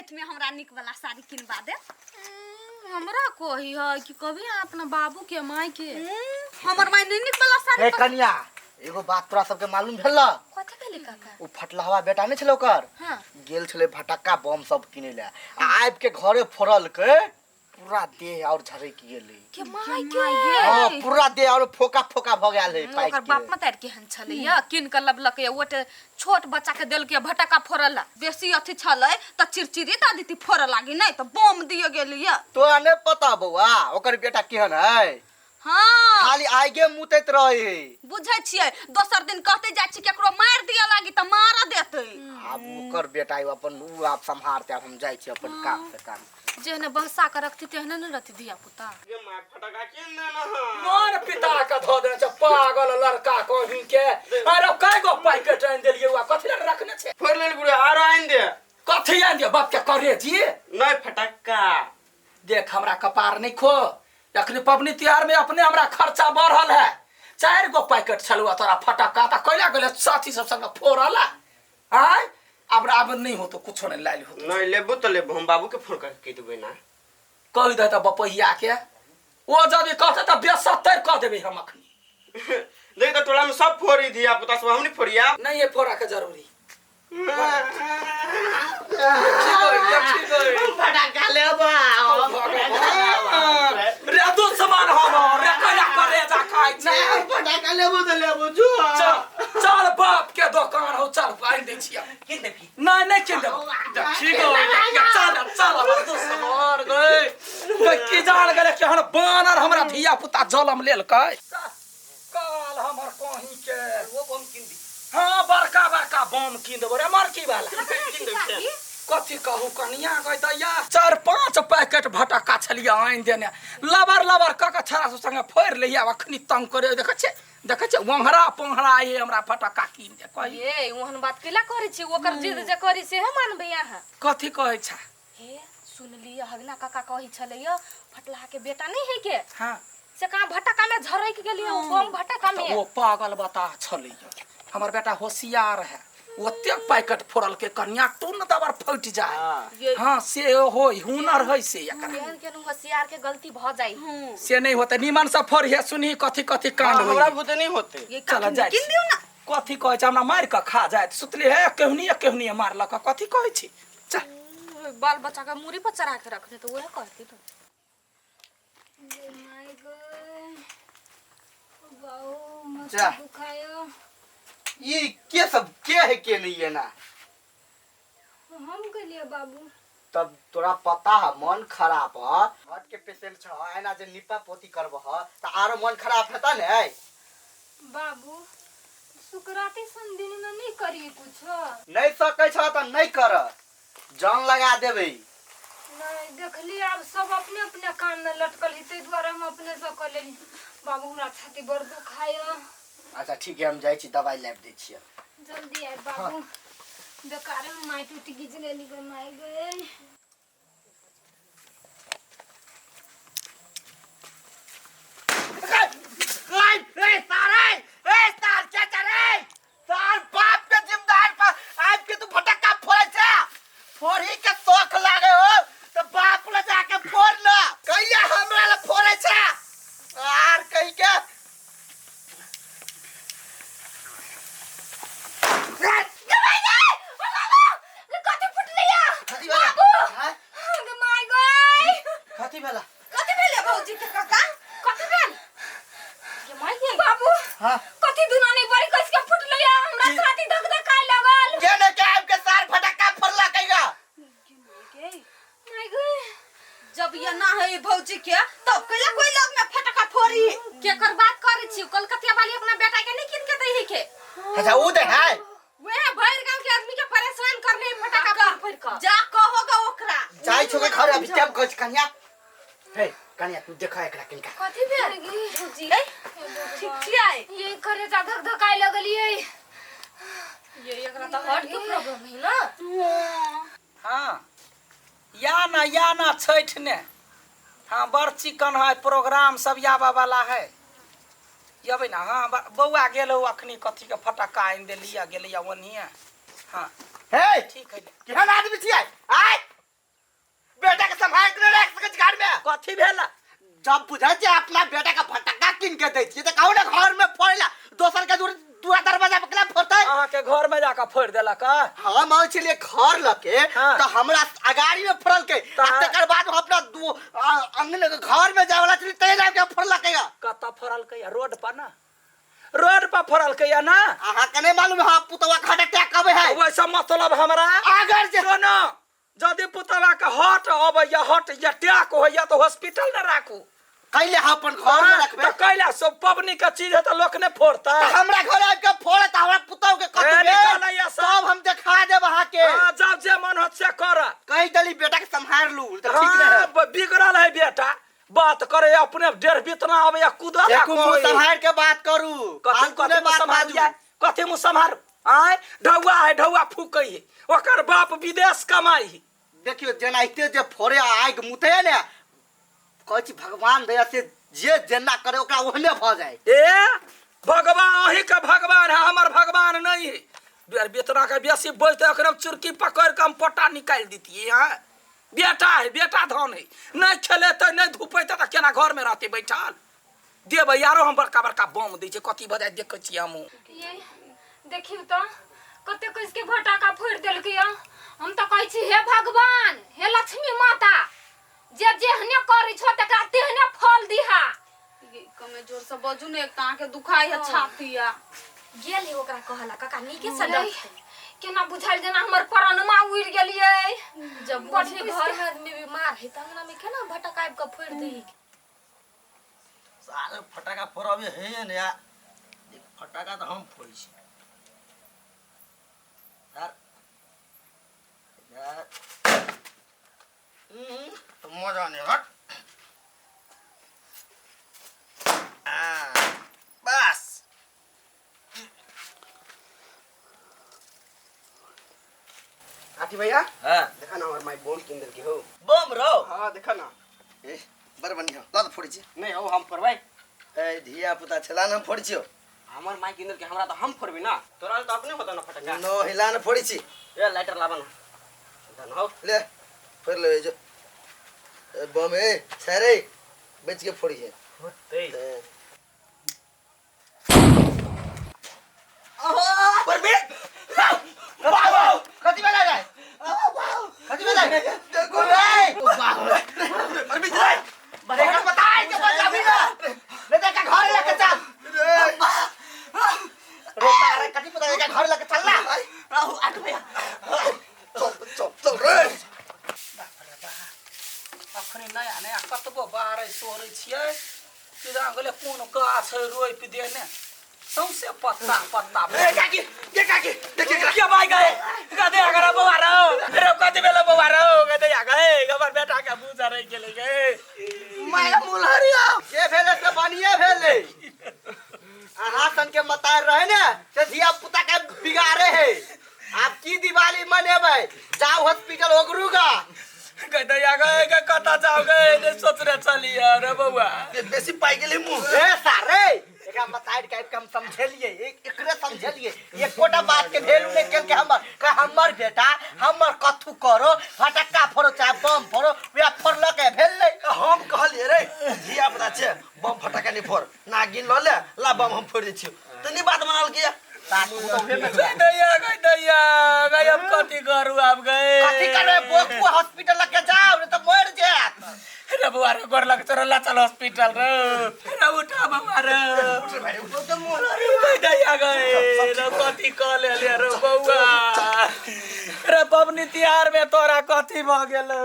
छठि में हमरा नीक वाला साड़ी किनबा दे। हमरा कही है कि कभी अहाँ अपना बाबू के माय के। हमर माय नहीं नीक वाला साड़ी हे कनिया, एगो बात तोरा सबके मालूम भेल? कथी भेलै काका? ओ फटलहवा बेटा नहीं छलै ओकर? हाँ। गेल छलै फटक्का बम सब किनै लए आ आबि के घरे फोड़लकै, पूरा देह और झरकि गेलै। के my के? हाँ, पूरा देह और फोका फोका भ गेल है। पाइक ओकर के। बाप मतार केहन छलै या, कीन के लबलकै, ओटे छोट बच्चा के देलकै भटका फोड़ला। बेसी अथी छलै त चिड़चिड़ी दा दीती फोड़े लागी, नहीं त बम दिए गेलिए। तोरा नहीं पता बौआ ओकर बेटा केहन है? हाँ। खाली आगे मुतैत रहे है। बुझै छियै, दोसर दिन कहते जाइ छी केकरो मारि दिए लागी त मार देतै। आब ओकर बेटा अपन उ आब सम्हारते, आब हम जाइ छी अपन काम से काम। जेहने बहसा के रखती तेहने ने रहती धिया पुता। गे my, फटका किन देना है? मन पिता के धो देने छै पागल लड़का कहीं के। अरे कय गो पैकेट आनि देलियै, वा कथी लए रखने छै? फोड़ लेल बुढ़े, आरो आनि दे। कथी आनि दियौ बाप के करे जी? नहीं, फटक्का। देख, हमरा कपार नहीं खो, अखनी पबनी तिहार में अपने हमरा खर्चा बढ़ल है। 4 गो पैकेट छलुआ तोरा फटक्का त कैला गेले साथी सब संग फोड़ल आय? अब अब नहीं हो तो कुछो नहीं लाइल हो। नहीं लेबो तो लेबो, हम बाबू के फोन करके कह देबै ना। कह दे त बपहिया के, ओ जदि कहते त बेसत्तर कह देबै हम अखनी। देख त टोला में सब फोड़ी धिया पुता सब, हम नहीं फोड़िया। नहीं, ये फोड़ा के जरूरी। फटाका लेबा। रे दुश्मन हम रे, कैला करे जा खाइ छै? फटाका लेबो त लेबो जो। चल चल, बाप के दोकान हो, चल आनि दै छियै। किन देबी? नहीं नहीं, किन देबो। ठीक हो, चल चल। हमर दुश्मन गए की जान गेले केहन बानर हमरा धिया पुता जलम लेलकै। काल हमर कहीं के वो बम किन दी? हाँ, बड़का बड़का बम किन देबो रे मरकी वाला। कथी कहू कनिया गई दैया, 4-5 पैकेट भटक्का छलियै आनि देने, लबर लबर कऽ के छड़ा सब संगे फोड़ि लैया। अखनी तंग करे, देखै छियै देखै छियै ओंघरा पोंघरा ये हमरा फटक्का कीन दे कही। ये ओहन बात कैला करै छी? ओकर जिद जे करी से मानबै अहाँ? कथी कहै छै? हे, सुनलियै हगना काका कहै छलैया, फटलाहा के बेटा नहीं है के? हाँ। से कहाँ भटका में झरक गेलियै, ओ बम भटका में। ओ पागल बता छलैया, हमर बेटा होशियार है, ओतेक पैकेट फोड़ल के कनिया टून दबर फटि जाए। हाँ, से होय हुनर है से एकरा। केहन केहन होशियार के गलती भ जाई। से नहीं होते, निमन से फोड़िहे, सुनही कथी कथी कांड हमरा होई। बुते नहीं होते। ये चल जाइ। किन दियौ ना। कथी कहै छै? हमरा मारि कऽ खा जायत। सुतली हे केहुनी केहुनी मारलक, कथी कहै छी? चल। बाल बच्चा के मूड़ी पर चढ़ा के रखने तो वह कहती तो। जा। ई के सब के है के नहीं है ना? हम के बाबू। तब तोरा पता है मन खराब है, हार्ट के पेशेंट छ, एना जे निपा पोती करब ह त आरो मन खराब हेता ने। बाबू, सुकराती सन दिन में नहीं करिए कुछ। नहीं सकै छ त नहीं कर, जान लगा देबै। नहीं, देखली आब सब अपने अपने काम में लटकल है, ताहि दुआरे हम अपने से कऽ लेली। बाबू, हमरा छाती बड़ दुखाय। अच्छा ठीक है, हम जाइ छी दवाई लाबि दै छियै। जल्दी आबि बाबू, बेकारे में माटि उटि गीज लेली गे माय गे। सार बाप के जिम्मेदार पर आबि के तू फटक्का फोड़ै छै? फोड़ही के शौक लागे हो तो बाप ले जाके फोड़ ल, कहिया हमरा ले फोड़ै छै आर कहि के। कथी फुटलैया? कथी भेला? बाबू! हाँ? गे my गई। कथी भेला? कथी भेलै भौजी के काका? कथी भेल गे my गे? बाबू। हाँ? कथी दुना नहीं बड़ी कस के फुटलैया, हमरा छाती धक धकाय लगल। के ने के आबि के सार फटक्का फोड़ला कहिया? माय गे। जब ये ना है भौजी के तब कैला कोई लग में फटका फोड़ी? केकर बात करै छी? कलकतिया वाली अपना बेटा के नहीं कीन के दै है के? अच्छा ऊ दे है। वह भरि गांव के आदमी के परेशान करने है फटका फोड़ फोड़ के। जा कहोगा ओकरा। जाइ छो के घर अभी टाइम कहै छी कन्या। हे कन्या, तू देखा एकरा किनका। कथी भेल भौजी? ठीक छियै? ये करे जा धक धकाय लगलियै। ये एकरा तो हार्ट के प्रॉब्लम है ना। हाँ, या ना या ना, छठ ने हाँ बड़ चिकन है प्रोग्राम सब आबऽ वाला है, अबै ना। हाँ, बौआ गेल हो अखनी, कथी के फटक्का आनि देलियै, गेलैया ओन्हिए। हाँ। हे ठीक है। केहन आदमी छियै आय? बेटा के संभाल के रख सकै छी घर में। कथी भेला? जब बुझै छै अपना बेटा के फटक्का कीन के दै छियै तऽ कहू ने घर में फोड़ला, दोसर के दूर दूरा दरवाजा पर केना फोड़तै? अहाँ के घर में जाकर फोड़ देलक? हम आबै छलियै घर लके हाँ। तऽ हमरा अगाड़ी में फोड़लकै, आ तकर बाद हम अपना अंगने घर में जाय वाला छलियै तै जाके फोड़लकै। कतऽ फोड़लकै? रोड पर ना? रोड पर फोड़लकै ना? अहाँ के नहीं मालूम है पुतवा हार्ट अटैक आबै है। वैसा मतलब हमरा अगर जे सुनो, यदि पुतवा के हार्ट अबैया, हार्ट अटैक होइया तऽ हॉस्पिटल ने राखू। कैले हम अपन घर में रखबै? तऽ कैला सब पबनी के चीज है तऽ लोक ने फोड़तै। तऽ हमरा घर आबि के फोड़त, हमरा पुतहु के कथी ए, भेल? निकालैया सब। सब हम देखा देब अहाँ के। हाँ, जाउ जे मन होत से कर। कहि देली बेटा के सम्हार लू तऽ ठीक हाँ, रहे। बिगड़ल है बेटा, बात करे अपने डेढ़ बितना आबैया कूदल। देखू मुँह सम्हार के बात करू, कथी फालतू कथी नहि मुँह बात सम्हार बाजू। कथी मुँह सम्हार? आय ढौआ है, ढौआ फूकै है, ओकर बाप विदेश कमाई है। देखियौ जेनाहिते जे फोड़े आगि मुतै ने, कहै छी भगवान दया से जे जेना करे ओकरा ओहने भऽ जाय। ए भगवान अहीं के भगवान है, हमर भगवान नहीं है। बेतना के बेसी बोलते अखन चुरकी पकड़ के हम पट्टा निकालि दितियै। हाँ बेटा है, बेटा धन है, नहीं खेलेतै नहीं धुपेतै तऽ केना घर में रहतै बैठल? देबै यारो हम बड़का बड़का बम दै छै, कथी भऽ जाइ देखै छियै हमहूँ। ये देखियौ तऽ कते कस के फटाका फोड़ि देलकै। हम तऽ कहै छी हे भगवान, हे लक्ष्मी माता, जे जेहने करै छौ तकरा तेहने फल दिहा। कमे जोर से बजू ने, एक तऽ अहाँके दुखाइ है छाती। आ गेल है ओकरा कहला काका नीके से नहीं, डटतै। केना बुझायल जेना हमर प्राणमा उड़ि गेलियै। जब बड़ बुझे खुश घर में आदमी बीमार है तऽ अंगना में केना भटक आबि कऽ फोड़ि दै? सारे फटाका फोड़बे है ने यार, फटाका तऽ हम फोड़ै छी यार। यार मजा नहीं हट। बस आती भैया। हाँ। देखा ना हमर माई बम किन देलकी हो। बम रो? हाँ देखा ना। ए बड़ बढ़िया, ला तो फोड़ै छी। नहीं हो, हम फोड़बै। ए धिया पुता छला ना, हम फोड़ै छियौ। हमर माई किन देलकी हमरा तऽ हम फोड़बी ना, तोरा तऽ अपने होता ना फटक्का। नो हिला ना फोड़ै छी। ए लाइटर लाबा ना, धन हो। ले फोड़ ले जो ए बम। ए छरे बच के फोड़ी है। होतै। ए, कथी भेलै रे? कथी भेलै? देखू रे। एकरा बताइ के बचाबी ना। ले जा के घर लेके चल। रे तारे कथी पता, एकरा घर लेके चल ना। चल चल चल रे। अखनी नया नया कतबो बारै सोहरै छियै, किदा गेलै कोन गाछ है रोपि देने, सौंसे पत्ता पत्ता। ए काकी, ए काकी, देखिए एकरा। के भाई गए गदे अगर बौआ रो रे, कथी भेलै बौआ रो? गदे आ गए, हमर बेटा के मुँह जरै गेलै गे। माय मुलहरिया जे भेलै से बढ़िए भेलै। अहाँ सन के मतार रहे ने से धिया पुता के बिगाड़े है। आब की दिवाली मनेबै? जाओ हॉस्पिटल ओगरूगा। गदे आ गए गे, कतऽ जाओ गे? ने सोचने छलियै रे बौआ। बेसी पाइ गेलै मुँह। ए सारे एकरा मतार के आबि के हम समझेलियै, एकरे समझेलियै, एकोटा बात के भेलू नहि केलकै। हमर कह हमर बेटा हमर कथू करो, फटक्का फोड़ो चाहे बम फोड़ो, वएह फोड़लकै, भेल नहि। हम कहलियै रे धिया पुता छै, बम फटाका नहीं फोड़, नागिन लऽ ले, ला बम हम फोड़ दै छियौ, तऽ नहीं बात मानल किया। दैया गए, दैया गए, अब कथी करू आब गए? कथी करबै? बोकू हॉस्पिटल लके जाओ, नहीं तऽ मरि जायत। रे बौआ रे, गोर लग तोरा, ला चल हॉस्पिटल रे। रे उठा बौआ रे। दैया गए रे, कथी कह लेलियै रे बौआ रे? पबनी तिहार में तोरा कथी भऽ गेलौ?